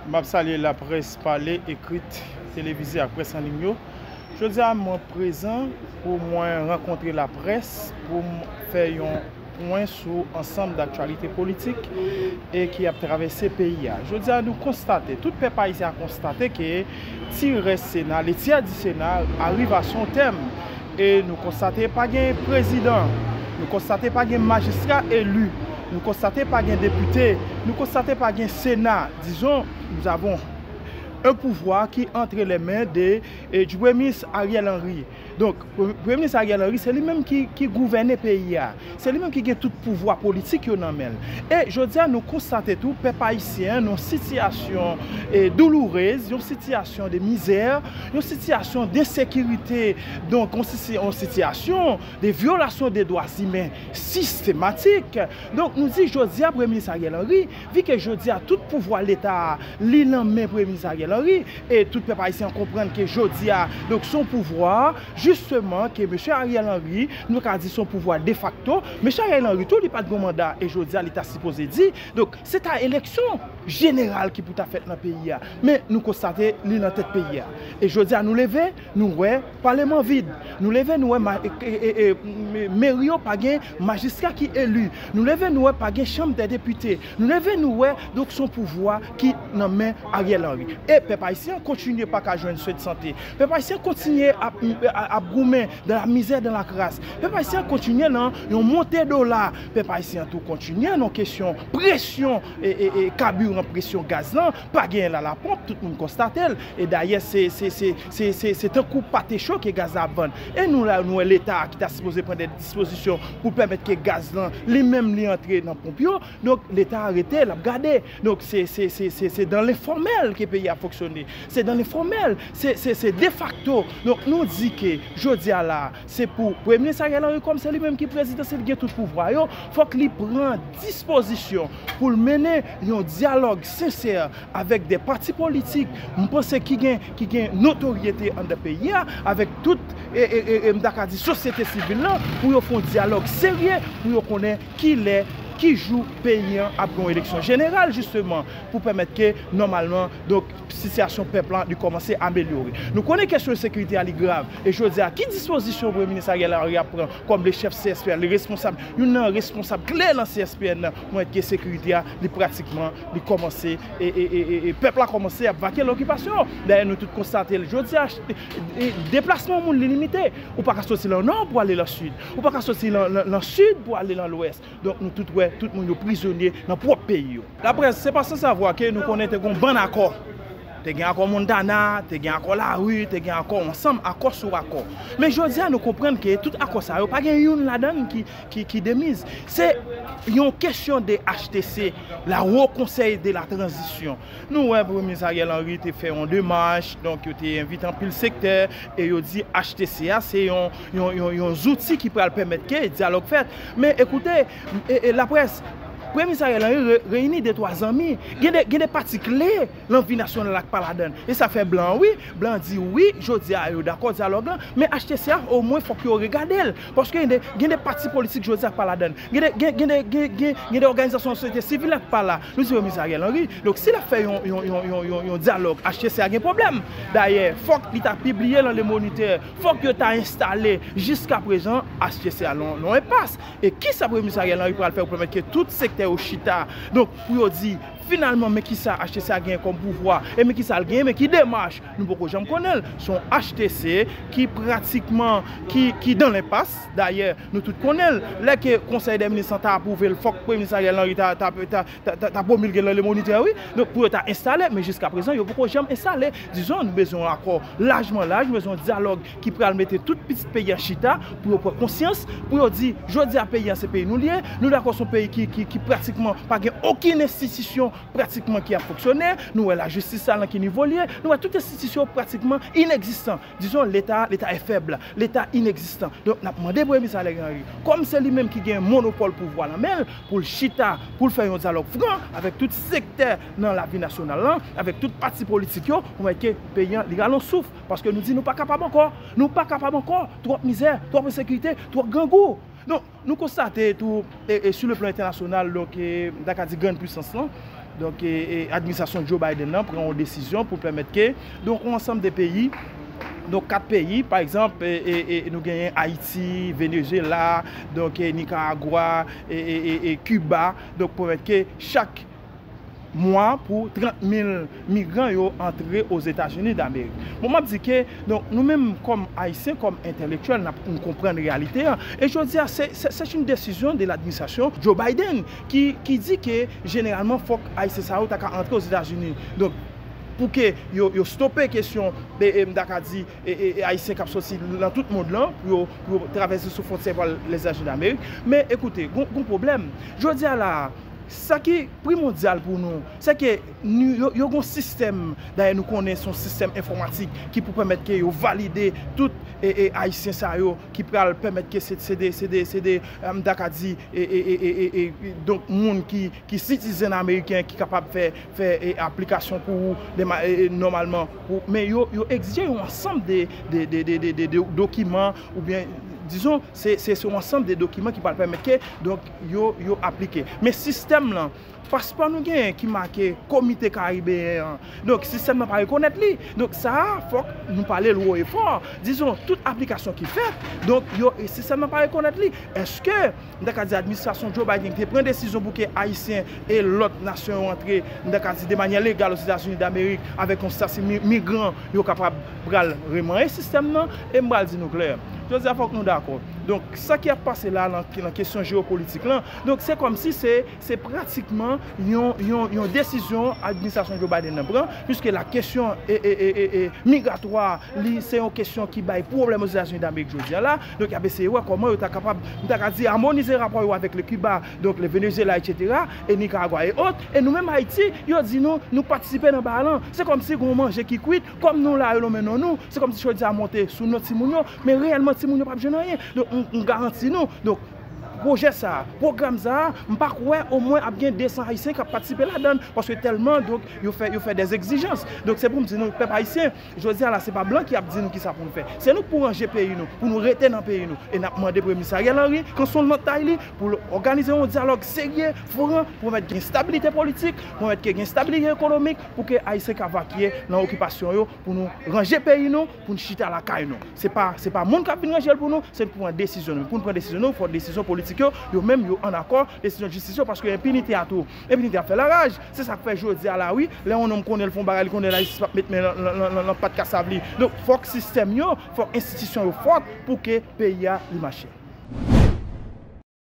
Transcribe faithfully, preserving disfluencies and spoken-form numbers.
M ap salye laprès pale, ekrit, televize ak près an liy yo. Jodi a, mwen prezan pou mwen rankontre laprès, pou m fè yon pwen sou ansanm daktyalite politik e ki ap travèse peyi a. Jodi a, nou konstate, tout pèp ayisyen a konstate ke ti rès Sena, le tiers du Sénat, arrive à son terme. E nou konstate pa gen prezidan, nou konstate pa gen majistra eli, nou konstate pa gen depite, nou konstate pa gen Sena. Disons, nous avons un pouvoir qui entre les mains de, eh, du Premier ministre Ariel Henry. Donk, Pre- Premye Minis Ariel Henry, se li menm ki, ki gouvène peyi a. Se li menm ki gen tout pouvwa politik yo nan men l. E jodi a, nou konstate tou, pèp ayisyen an nan yon sitiyasyon, eh, doulourez, yon sitiyasyon de mizè, yon sitiyasyon densekirite, donk, yon si- yon sitiyasyon de vyolasyon de dwa imen sistematik. Donk, nou di jodi a, Premye Minis Ariel Henry, vi ke jodi a, tout pouvwa Leta a, li nan men Premye Minis Ariel Henry, e tout pèp ayisyen an konprann ke jodi a, donk, se yon pouvwa, jisteman, ke mesye Ariel Henry, nou ka di se yon pouvwa defakto. Mesye Ariel Henry tou, li pa t gen manda, e jodi a, li ta sipoze di. Donk, se ta eleksyon jeneral ki pou ta fèt nan peyi a. Men, nou konstate, li nan tèt peyi a. E jodi a, nou leve, nou wè, paleman vid. Nou leve, nou wè, ma- e- e- e- e- meri yo pa gen majistra ki eli. Nou leve, nou wè, pa gen chanm dè depite. Nou leve, nou wè, donk, se yon pouvwa ki nan men Ariel Henry. E pèp ayisyen an kontinye pa ka jwenn swen de sante. Pèp ayisyen an kontinye ap, ap, ap goumen dans la misère, dans la crasse. Pèp ayisyen an kontinye nan yon monte dola. Pèp ayisyen an tou kontinye nan kesyon presyon, e, e, e, kabiran, presyon gaz lan. Pa genyen la la ponp, tout moun konstate l. E dayè, se, se, se, se, se, se tankou pate cho ke gaz la ap vann. E nou la, nou wè Leta a ki ta sipoze pran de dispozisyon pou pèmèt ke gaz lan, li menm, li antre nan ponp yo. Donk, Leta a rete, l ap gade. Donk, se, se, se, se, se dans l'informel ke peyi a fonksyone. Se dans l'informel. Se, se, se defakto. Donk, nou di ke jodi a la, se pou Premye Minis Ariel Henry, kòm se li menm ki prezidan, se li gen tout pouvwa yo, fòk li pran dispozisyon pou l mennen yon dyalòg sensè avèk de pati politik, m panse ki gen, ki gen notoryete anndan peyi a, avèk tout, e, e, e, e, m ta ka di sosyete sivil lan, pou yo fè yon dyalòg serye, pou yo konnen kilè, ki jou peyi an ap gen yon eleksyon jeneral, jisteman, pou pèmèt ke, nòmalman, donk, sitiyasyon pèp lan, li kòmanse amelyore. Nou konnen kesyon ensekirite a, li grav. E jodi a, ki dispozisyon Premye Minis Ariel Henry ap pran kòm le chèf C S P N, le responsab, youn nan responsab kle nan C S P N nan, pou mèt ke sekirite a, li pratikman, li kòmanse, e, e, e, e, e pèp la kòmanse ap vake nan okipasyon. Dayè, nou tout konstate l jodi a, e, e, deplasman moun li limite. Ou pa ka soti nan nò pou ale nan sid. Ou pa ka soti nan, nan, nan sid pou ale nan lwès. Donk, nou tout wè, tout moun yo prizonye nan pwòp peyi yo. Laprès, se pa san savwa ke nou konnen te gen yon bann akò. Te gen akò Montana, te gen akò Lari, te gen akò ansanm, akò sou akò. Men jodi a, nou konprann ke tout akò sa yo, pa gen youn ladan l ki, ki, ki demiz. Se yon kesyon de H T C, la Haut Conseil de la Transition. Nou wè Premye Minis Ariel Henry te fè yon demach, donk yo te envite anpil sektè, e yo di H T C a se yon, yon, yon, yon zouti ki pral pèmèt ke dyalòg fèt. Men ekoute, e, e, laprès, Premye Minis Ariel Henry re- reyini de twa zanmi. Gen de, gen de pati kle nan vi nasyonal la k pa ladan l. E sa fè blan an, wi, blan an di wi, jodi a yo dakò dyalòg lan, men H T C a, omwen fòk yo regade l. Paske gen de, gen de pati politik jodi a k pa ladan l. Gen de, gen, gen de, gen, gen, gen de òganizasyon sosyete sivil la k pa la. Nou di Premye Minis Ariel Henry. Donk, si l ap fè yon, yon, yon, yon, yon, yon dyalòg, H T C a gen pwoblèm. Dayè, fòk li ta pibliye nan Le Moniteur. Fòk yo ta enstale. Jiska prezan, H T C a nan, nan enpas. E kisa Premye Minis Ariel Henry pral fè pou pèmèt ke tout sektè yo chita? Donk, pou yo di, finalman, men kisa H T C a genyen kòm pouvwa, e men kisa l genyen, men ki demach, nou poko janm konnen l. Se yon H T C ki pratikman, ki, ki dan lenpas. Dayè, nou tout konnen l. Lè ke Konsèy dè Minis lan ta apwouve l, fòk Premye Minis Ariel Henry ta, ta, ta, ta, ta pwomilge l nan Le Moniteur, wi. Donk, pou yo ta enstale, men jiska prezan, yo poko janm enstale. Dizon, nou bezwen yon akò lajman laj, nou bezwen yon dyalòg ki pral mete tout pitit peyi a chita, pou yo pran konsyans, pou yo di, jodi a, peyi a, se peyi nou l ye, nou dakò se yon peyi ki, ki, ki pratikman pa gen okenn enstitisyon pratikman ki ap fonksyone, nou wè lajistis la nan ki nivo l ye, nou wè tout enstitisyon pratikman inegzistan. Dizon, Leta, Leta est faible, Leta inegzistan. Donk, n ap mande Premye Minis Ariel Henry, kòm se li menm ki gen monopòl pouvwa nan men l, pou l chita, pou l fè yon dyalòg fran avèk tout sektè nan lavi nasyonal lan, avèk tout pati politik yo, pou mèt ke peyi an, li rale yon souf. Paske nou di nou pa kapab ankò. Nou pa kapab ankò. Twòp mizè, twòp ensekirite, twòp grangou. Donk, nou konstate tou, e, e, sou le plan entènasyonal, donk, e, m ta ka di grann pwisans lan, Donk, e, e, administrasyon Joe Biden nan pran yon desizyon pou pèmèt ke, donk, yon ansanm de peyi, donk, kat peyi, pa egzanp, e, e, e, nou genyen Ayiti, Venezuela, donk, e, Nicaragua, e, e, e, e Cuba, donk, pèmèt ke chak mwa pou trant mil migran yo antre Ozetazini Damerik. Bon, m ap di ke, donk, nou menm kòm Ayisyen, kòm entèlektyèl, n ap, nou konprann reyalite a. E jodi a, se, se, c'est une décision de l'administration Joe Biden ki, ki di ke jeneralman fòk Ayisyen sa yo ta ka antre Ozetazini. Donk, pou ke yo, yo stope kesyon, e, e, m ta ka di, e, e, e Ayisyen k ap soti nan tout mond lan, pou yo, pou yo travèse sou fwontyè pou al Lèzetazini Damerik. Men, ekoute, gon, gon pwoblèm. Jodi a la, sa ki primòdyal pou nou, se ke nou, yo, yo gon sistèm, dayè nou konnen se yon sistèm enfòmatik ki pou pèmèt ke yo valide tout, e, e, Ayisyen sa yo ki pral pèmèt ke se, se de, se de, se de, e, m ta ka di, e, e, e, e, e, e, donk, moun ki, ki sitizen ameriken ki kapab fè, fè, e, aplikasyon pou ou de ma-, e, e, nòmalman. Pou, men yo, yo egzije yon ansanm de, de, de dokiman oubyen, dizon, se, se, se yon ansanm de dokiman ki pral pèmèt ke, donk, yo, yo aplike. Men sistèm lan, paspò nou genyen ki make Komite Karibeyen an. Donk, sistèm nan pa rekonèt li. Donk, sa a, fòk nou pale l wo e fò. Dizon, tout aplikasyon ki fèt, donk, yo, sistèm nan pa rekonèt li. Èske, m ta ka di, administrasyon Joe Biden te pran desizyon pou ke Ayisyen e lòt nasyon yo antre, m ta ka di, de manyè legal Ozetazini Damerik, avèk yon estati mi-, migran, yo kapab pral remanyen sistèm nan? E m pral di nou klè. Jodi a, fòk nou dakò. Donk, sa ki ap pase la nan, nan kesyon jewopolitik lan, donk, se kòmsi se, se pratikman yon, yon, yon desizyon administrasyon Joe Biden nan pran, piske la kesyon, e, e, e, e, e, migratwa, li se yon kesyon ki bay pwoblèm Ozetazini Damerik jodi a la. Donk, y ap eseye wè kòman yo ta kapab, m ta ka di, amonize rapò yo avèk le Kiba, donk, le Venezuela, etsetera, e Nicaragua e ot. E nou menm Ayiti, yo di nou, nou patisipe nan bagay lan. Se kòmsi gon manje ki kwit, kòm nou la, yo nonmen non nou, se kòmsi jodi a monte sou non timoun yo, men reyèlman timoun yo p ap jwenn anyen. Donk, m, m garanti nou, donk, pwojè sa a, pwogram sa a, m pa kwè omwen ap gen de san Ayisyen k ap patisipe ladan l, paske tèlman, donk, yo fè, yo fè dè egzijans. Donk, se pou m di nou, pèp ayisyen, jodi a la, se pa blan ki ap di nou kisa pou nou fè. Se nou k pou ranje peyi nou, pou nou rete nan peyi nou. E n ap mande Premye Minis Ariel Henry, kanson l nan tay li, pou l òganize yon dyalòg serye, fran, pou pèmèt gen estabilite politik, pou pèmèt ke gen estabilite ekonomik, pou ke Ayisyen ka vakye nan okipasyon yo, pou nou ranje peyi nou, pou n chita lakay nou. Se pa, se pa moun k ap vin ranje l pou nou, se nou k pou pran desizyon nou. Pou n pran desizyon nou, fò desizyon politik yo, yo menm yo ann akò, desizyon jistis yo, paske enpinite a tou. Enpinite ap fè laraj. Se sa k fè jodi a la, wi, lè yon nonm konnen l fè yon bagay, li konnen lajistis p ap met men nan, nan, nan, nan, nan pat kasav li. Donk, fòk sistèm yo, fòk enstitisyon yo fòt pou ke peyi a li mache.